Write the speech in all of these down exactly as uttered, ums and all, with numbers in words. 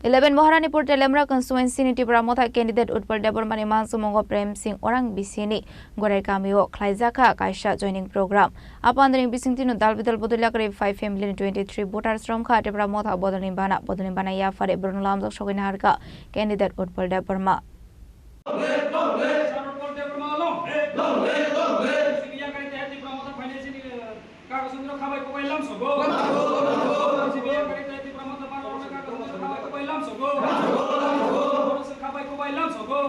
Eleven Maharanipur Teliamura constituency ni Tipra Motha candidate Utpal Debbarma ni mansumungo Prem Singh Orang bisini Gorai kamio khlaijakha kaisa joining program. Apandani bisingtwi no dal bidal bodol yakarwi five family ni twenty three voters romkha Tipra Motha bodolni bana, bodolni bana yaphare borokno lamjak sogwi naharkha candidate Utpal Debbarma. Kagosondro khabai kubai lamsogo. B J P yakarwi tei Tipra Motha bana rokno kagosondro khabai kubai lamsogo. B J P yakarwi tei Tipra Motha bana rokno kagosondro khabai kubai lamsogo. Lamsogo, lamsogo. Lamsogo, lamsogo.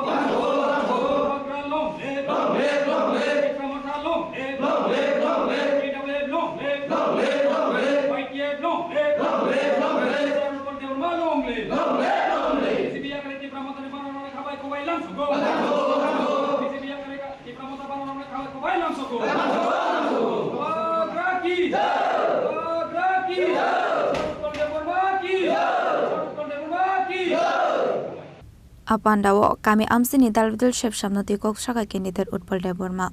Bubagra long live. Long live, long live. Tipra Motha long live. Long live, long live. T W F long live. Long live, long live. Y T F long live. Long live, long live. Utpal Debbarma long live. Long live, long live. B J P yakarwi Tipra Motha ni bana rokno khabai kubai lamsogo. Lamsogo, lamsogo. B J P yakarwi Tipra Motha bana rokno khabai kubai lamsogo. Bubagra ki jai! Bubagra ki jai! Utpal Debbarma ki jai! Utpal Debbarma ki jai! A pandao kami amsini dal bidal sep samno twi kok saka candidate Utpal Debbarma.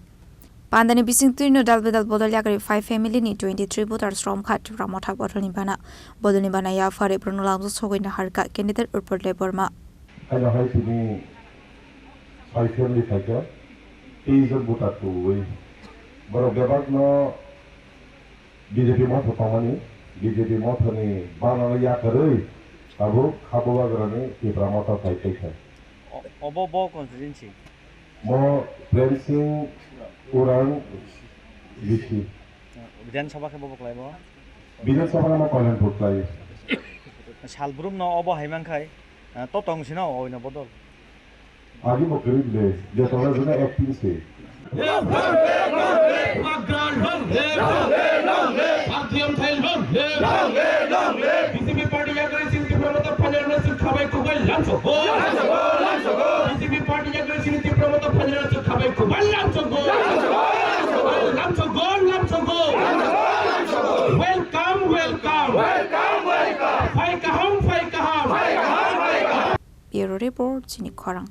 Pandani bisingtwi no dal bidal bodol yakarwi five family ni twenty three voters romkha Tipra Motha bodolni bana. Bodolni bana yaphare borokno lamjak sogwi naharkha candidate Utpal Debbarma. Haino hai tini five family phaikha, tei jon voter tuwi. Borok bebakno B J P motha tongmani, B J P mothani banano yakarwi tabuk kha bubagrani Tipra Motha phai paikha. O-, obo bo constituency? Mo Prem Singh Orang B C. Bidhan Sabha khe bobo khlai bo? Bidhan Sabha no mo Kalyanpur khlai. Salbrum no obo hai mankhai, ah, to tong sino oino bodol. Agi bo kwrwi de, je tong jona acting se. Bubagra long live! Long live, long live! Party amthai long live! Long live, long live! B J P party yakarwi chini Tipra Motha phainai rokno chwng khabai kubai lamsogo. Lamsogo, lamsogo. B J P party yakarwi chini Tipra Motha phainai rokno chwng khabai kubai lamsogo. Lamsogo, lamsogo. Lamsogo, lamsogo. Lamsogo, lamsogo. Welcome, welcome. Welcome, welcome. Phai kaham, phai kaham. Phai kaham, phai kaham. Bureau Report, Chini Khorang.